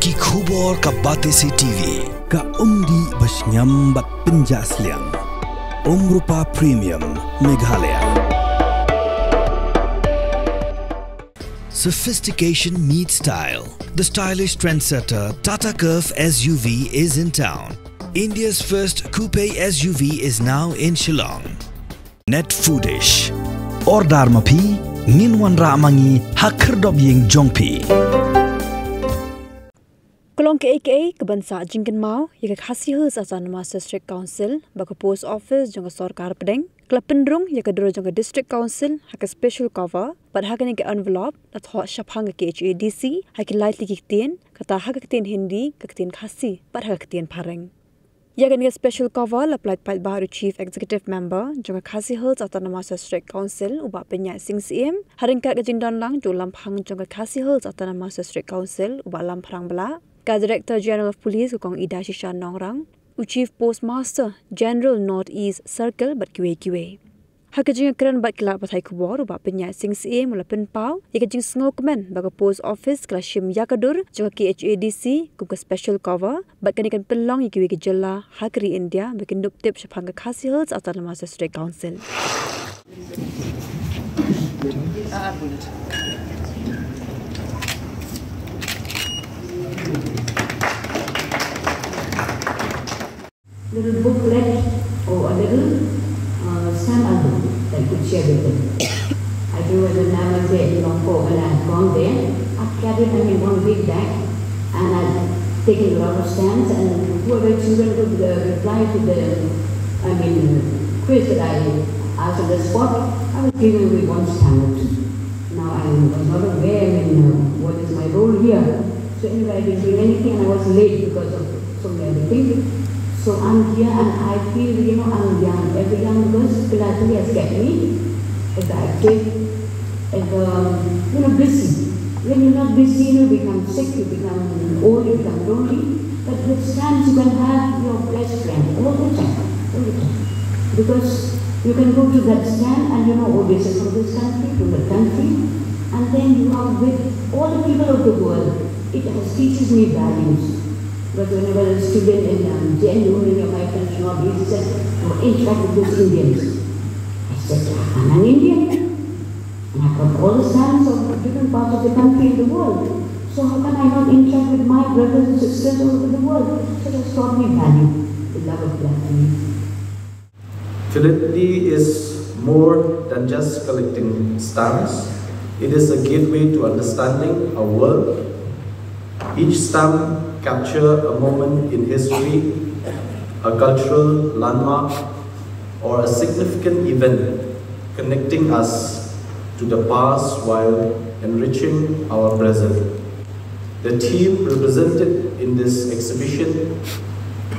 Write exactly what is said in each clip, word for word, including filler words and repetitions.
Ki khubor ka Batesi T V. Ka umdih ba shngiam bad pynjah sliang. Umrupa Premium, Meghalaya. Sophistication meets style. The stylish trendsetter Tata Curvv S U V is in town. India's first coupe S U V is now in Shillong. Net Foodish. Order ma phi, ngin wanrah ma ngi ha khyrdop ïing jong phi. Ka long kaei kaei kaban sah jingkynmaw ïa ka Khasi Hills Autonomous District Council ba ka Post Office jong ka Sorkar Pdeng ka la pynrung ïa ka dur jong ka District Council ha ka special cover bad ha kane ka envelope la thoh shaphang ka K H A D C ha ki lai tylli ki ktien, kata ha ka ktien Hindi, ka ktien Khasi bad ha ka ktien Phareng. Ïa kane ka special cover la pynlait paidbah da u Chief Executive Member jong ka Khasi Hills Autonomous District Council u Bah Pynïaid Sing Syiem, ha ryngkat ka jingdon lang jong u Lamphang jong ka Khasi Hills Autonomous District Council u Bah Lamphang Blah, ka Director General of Police ka Kong Idashisha Nongrang, u Chief Postmaster General North East Circle bad kiwei kiwei. Ha ka jingïakren bad ki lad pathai khubor u Bah Pynïaid Sing Syiem u la pynpaw ïa ka jingsngewkmen ba ka Post Office ka la shim ïa ka dur jong ka K H A D C kum ka special cover bad kane kan pynlong ïa kiwei ki jylla ha ka ri India ba kin dup tip shaphang ka Khasi Hills Autonomous District Council. Little booklet or a little uh, stamp album that I could share with them. I do remember, say, in Longkok when I had gone there, I carried them in one big bag and I'd taken a lot of stamps, and whoever children could uh, reply to the, I mean, uh, quiz that I asked on the spot, I was giving away one stamp or two. Now I was not aware, I mean, uh, what is my role here. So anyway, I didn't bring anything and I was late because of so many things. So I'm here and I feel, you know, I'm young. Every young person, Pilatili has kept me as active, as, um, you know, busy. When you're not busy, you know, become sick, you become old, you become lonely. But with stamps, you can have your best friend all the time, all the time. Because you can go to that stamp and you know, oh, this is from this country, from that country. And then you are with all the people of the world. It has teaches me values. But whenever a student in um, J N U, many of my friends from Northeast said, you interact with those Indians. I said, I'm an Indian. And I've got all the stamps of different parts of the country and the world. So how can I not interact with my brothers and sisters all over the world? So that's taught me value, the love of black people. Philately is more than just collecting stamps. It is a gateway to understanding a world. Each stamp captures a moment in history, a cultural landmark, or a significant event connecting us to the past while enriching our present. The theme represented in this exhibition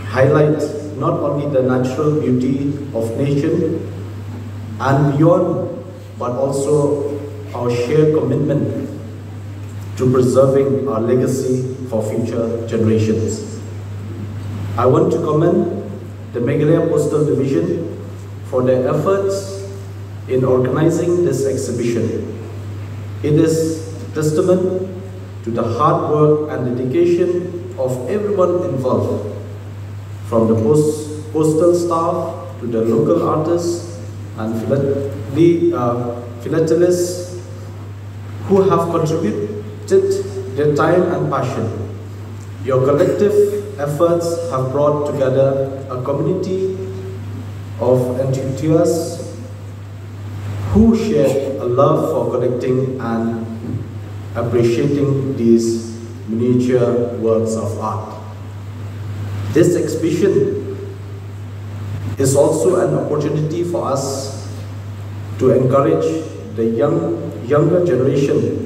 highlights not only the natural beauty of nature and beyond, but also our shared commitment to preserving our legacy for future generations. I want to commend the Meghalaya Postal Division for their efforts in organizing this exhibition. It is testament to the hard work and dedication of everyone involved, from the post, postal staff to the local artists and philately, uh, philatelists who have contributed their time and passion. Your collective efforts have brought together a community of enthusiasts who share a love for collecting and appreciating these miniature works of art. This exhibition is also an opportunity for us to encourage the young, younger generation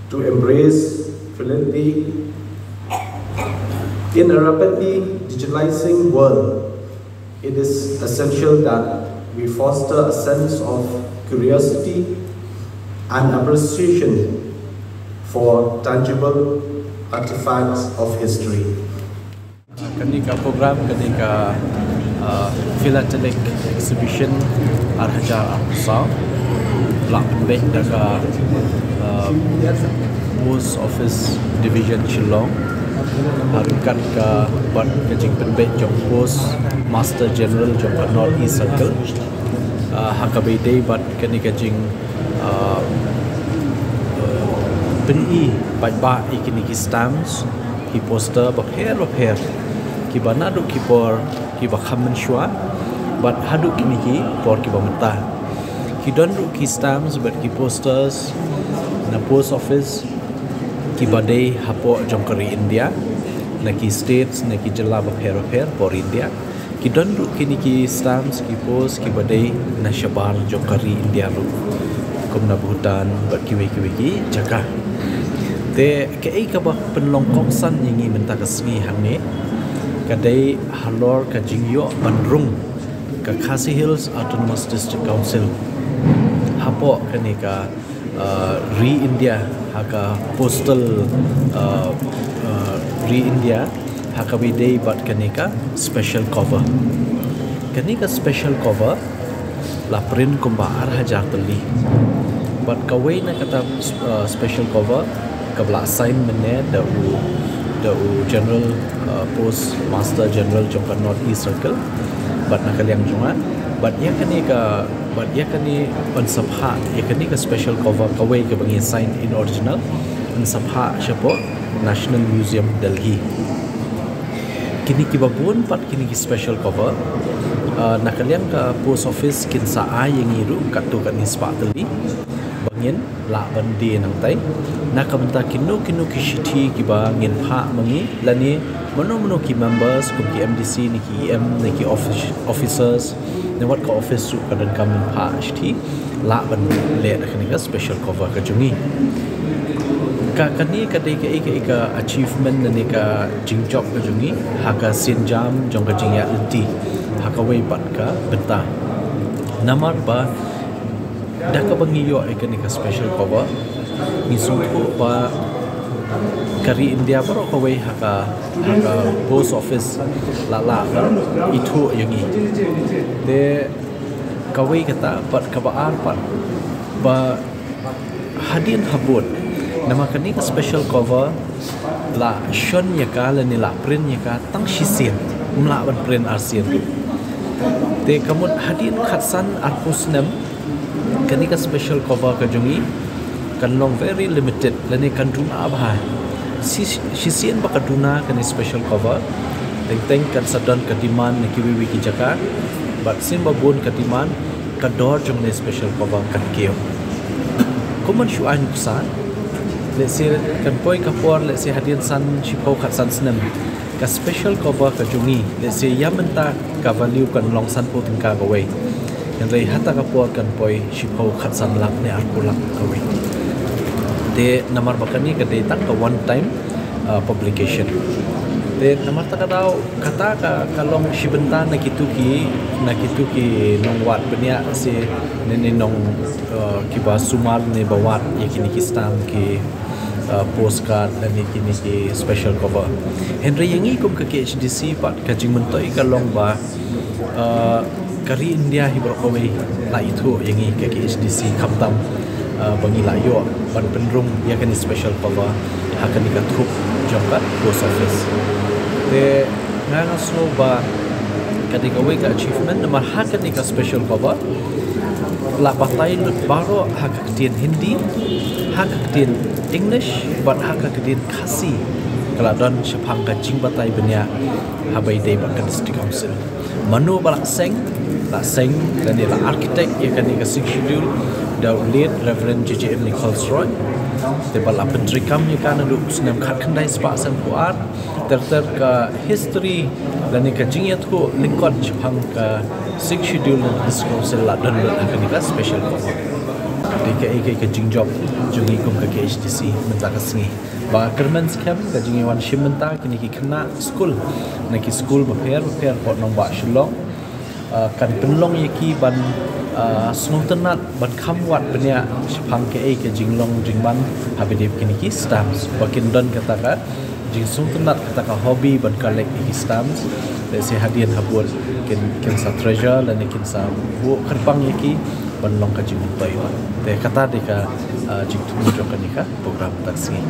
to embrace philanthropy. In a rapidly digitalizing world, it is essential that we foster a sense of curiosity and appreciation for tangible artifacts of history. Kane ka program, kane ka uh, philatelic exhibition ar hajar arphew saw, la pynbeit da ka uh, Post Office Division Shillong. Bad ryngkat ka bad ka jingpynbeit jong post Master General jong ka North East Circle. Ah, ha kaba ïadei bad kane ka jing, ah, pyni paidbah ïa kine ki stamps, ki poster bapher bapher, kiba naduh ki por kiba kham mynshuwa bad haduh kine ki por kiba mynta. Ki don ruh ki stamps bad ki posters na post office kiba dei hapoh jong ka ri India, na ki states, na ki jylla bapher bapher hapoh ri India. Ki don ruh kine ki stamps, ki post kiba dei na shabar jong ka ri India ruh, kum na Bhutan bad kiwei kiwei ki jaka. Te kaei kaba pynlong kongsan ïa ngi mynta ka sngi hangne ka dei halor ka jingïoh ban rung ka Khasi Hills Autonomous District Council hapoh kane ka, uh, ri India, ha ka postal, uh, uh, ri India, ha kaba ïadei bad kane ka special cover. Kane ka special cover la print kumba ar hajar tylli. Bad kawei na kata, uh, special cover kaba la sign mynne da u, da u General, uh, Post Master General jong ka North East Circle. Bad na ka liang jong nga, bad ïa kane ka, bad ïa kane yn sa phah, ïa kane ka special cover kawei kaba ngi sign in original, yn sa phah shapoh National Museum, Delhi. Kine kiba bun pat kine ki special cover, uh, na ka liang ka post office kin sa ai ïa ngi ruh katto katne spah tylli ba ngin lah ban die nangtai na ka bynta kino kino ki shithi kiba ngin phah ma ngi, lane mano mano ki members kum ki M D C ne ki E M ne ki offic-, officers, ne wat ka office ruh ka donkam ban phah shithi, lah ban leh da kane ka special cover ka jong ngi. Ka, kane ka dei kaei kaei ka achievement ne ka jingjop ka jong ngi ha ka sienjam jong ka jingïaid lynti ha kawei pat ka bynta. Namar ba da kaba ngi ïoh ïa kane ka special cover, ngi sngewthuh ba ka ri India baroh kawei ha ka, ha ka post office la lah ban ithuh ïa ngi. Te kawei kata, bad kaba ar pat, ba hadien habud, namar kane ka special cover la shon ïa ka lane la print ïa ka tang shisien, ym lah ban print arsien. Te ka mut hadien khatsan arphew snem, kane ka special cover ka jong ngi kan long very limited lane kan duna bha. Shi-, shisien ba ka duna kane special cover, teng teng kan sa don ka demand na kiwei kiwei ki jaka, bad shisien ba bun ka demand, ka dor jong kane special cover kan kiew. Kum ban shu ai nuksa, let's say kan poi ka por, let's say hadien san shiphew khatsan snem, ka special cover ka jong ngi, let's say ïa mynta ka value kan long sanphew tyngka kawei. Hynrei hata ka por kan poi shiphew khatsan lak ne arphew lak kawei. Te namar ba kane ka dei tang ka one time, uh, publication. Te namar kata ka daw kata ka, ka long shi bynta na kitu ki, na kitu ki nongwad bniah se ne, ne nong, uh, kiba sumar ne ba wad ïa kine ki stamp, ki, uh, postcard lane kine ki special cover. Hynrei ïa ngi kum ka K H D C pat ka jingmyntoi ka long ba, uh, ka ri India hi baroh kawei la ithuh ïa ngi ka K H D C, khamtam, uh, ba ngi la ïoh ban pynrung ïa kane special cover ha kane ka thup jong ka post office. Te nga, nga sngew ba ka dei kawei ka achievement namar ha kane ka special cover la batai lut baroh ha ka ktien Hindi, ha ka ktien English bad ha ka ktien Khasi, ka la don shaphang ka jingbatai bniah ha ba ïadei bad ka District Council. Mano ba la seng, la seng lane la architect ïa kane ka Sixth Schedule, da u late Reverend J J M Nichols Roy. Te ba la pyntreikam ïa ka naduh u snem khatkhyndai spah sanphew ar, ter ter ka history lane ka jingïathuh lyngkot shaphang ka Sixth Schedule lane ka District Council la don lut ha kane ka special cover. Te kaei kaei ka jingjop jong ngi kum ka K H D C mynta ka sngi. Ba kyrmen skhem ka jingwan shim bynta kine ki khynnah skul na ki skul bapher bapher hapoh nongbah Shillong, ah, kan pynlong ïa ki ban, ah, sngewtynnat ban kham wad bniah shaphang kaei ka jinglong jingman ha ba ïadei bad kine ki stamps, ba kin don kata ka jingsngewtynnat, kata ka hobby ban collect ïa ki stamps. Let's say hadien habud kin, kin sa treasure lane kin sa buh kyrpang ïa ki ban long ka jingmyntoi. Te kata dei ka, ah, jingthmu jong kane ka program mynta ka sngi.